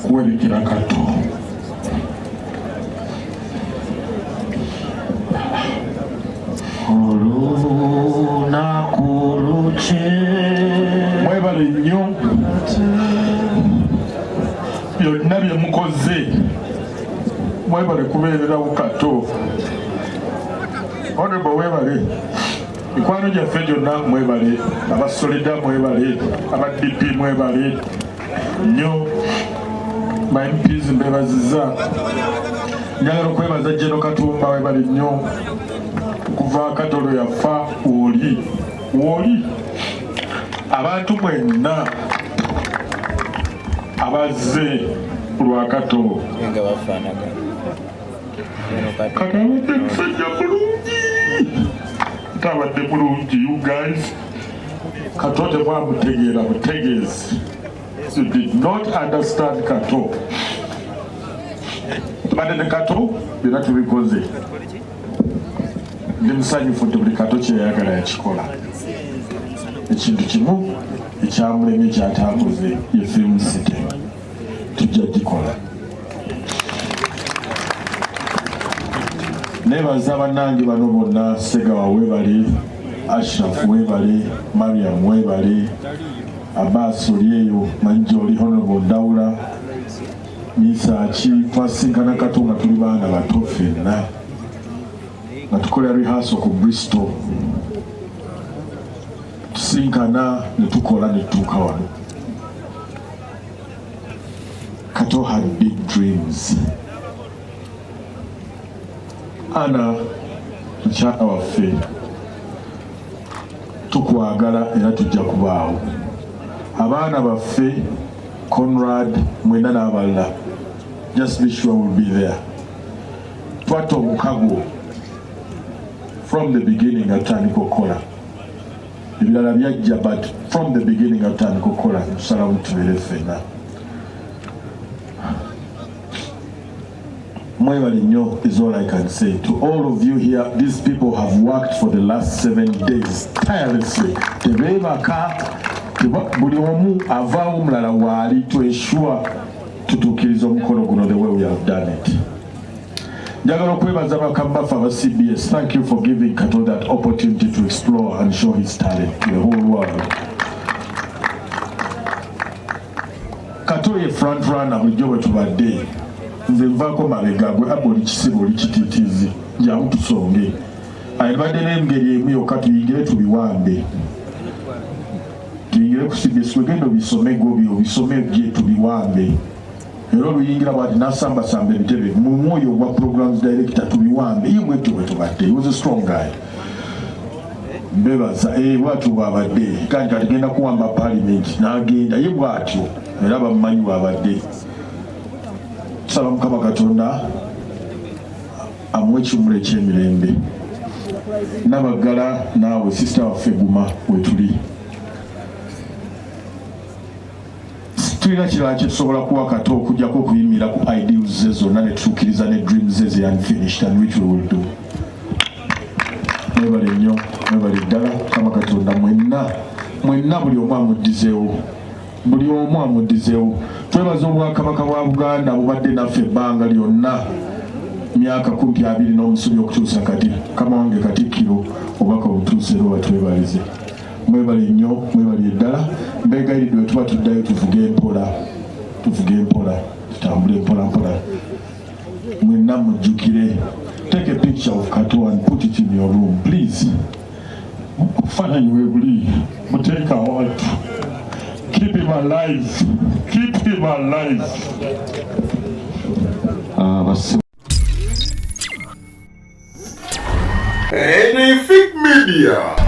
Kuwerekera Kato. Olunaku lukye. Mwebale nnyo byonna bye mukoze, mwebale kubeererawo Kato. Honorable webale, mikwano gyaffe gyonna mwebale, aba Solida mwebale, aba DP mwebale nnyo, ba MPs mbebaziza. Njagala okwebaza General Katumba, webale nnyo okuva Katolo yafa woli woli. Abantu mwenna abazze lwa Kato, nga bafaanagana. Kato abadde musajja mulungi, ate abadde mulungi. You guys, Kato temwamutegeera butegeezi. You did not understand Kato. Tubadde ne Kato, byonna tubikoze. Ndi musanyufu nti buli Kato kyeyayagala yakikola. Ekintu kimu ekyamulemye kyatakoze ye Film City, tujja gikola. Nebaza bannange bano bonna, Segawa webale, Ashraf webale, Mariam webale, Abbas oli eyo manyi oli, Honorable Ndawula Misaaki. Twasinkana Kato nga tuli baana bato ffenna nga tukola rehearsal ku Bristol, tusinkana ne tukola ne tutuuka wano. Kato had big dreams. Ana mukyala waffe, tukwagala era tujja kubaawo. Abaana baffe, Conrad, mwena n'abalala, just be sure we'll be there. Twatta omukago from the beginning nga tutandika okukola, ebirala byajja, but from the beginning nga tutandika okukola tusalamu tubeere ffenna. Mwebale nnyo is all I can say to all of you here. These people have worked for the last 7 days tirelessly. Tebeebaka, buli omu avaawo omulala waali to ensure tutuukiriza omukolo guno the way we have done it. Njagala okwebaza bakama baffe aba CBS. Thank you for giving Kato that opportunity to explore and show his talent to the whole world. Kato ye front runner bulijjo bwe tubadde. Nze nvaako mabega, gwe aba oli kisibo, oli kitiitiizi, jangu tusonge. Ayibadde n'engeri emu yokka, tuyingire tubiwambe, tuyingire ku CBS. Wegenda obisome gobi obisome bye tubiwambe. Era oluyingira bwati nasambasamba ebitebe mu mwoyo ogwa programs director, tubiwambe. Ye bwetyo bwe tubadde. He was a strong guy. Mbebaza. Bwatyo bwabadde, kandi kati genda kuwamba parliament n'agenda ye bwatyo, era bamumanyi bwabadde. Tusaba Mukama Katonda amuwe ekiwumulo ekyemirembe. Nabaggala naawe sister waffe, guma, wetuli. Tulina kirala kyetusobola kuwa Kato okujjako okuyimira ku ideals ze zonna ne tutuukiriza ne dreams ze ze unfinished, and which we will do. Mwebale nnyo, mwebale ddala. Mukama Katonda mwenna mwenna, buli omu amuddizeewo, buli omu amuddizeewo. Twebaza Obwakabaka bwa Buganda bubadde naffe ebbanga lyonna, myaka kumpi abiri n'omusubi okutuusa kati. Kama wange Katikkiro, obubaka obutuuse era obatwebalize. Mwebale nnyo, mwebale ddala. Mbegayiridde, bwe tuba tuddayo tuvuge mpola, tuvuge mpola, tutambule mpola mpola. Mwenna mujjukire, take a picture of Kato and put it in your room, please. Obufaananyi we buli, muteeka awantu. Keep him alive, keep him alive. Anything Media.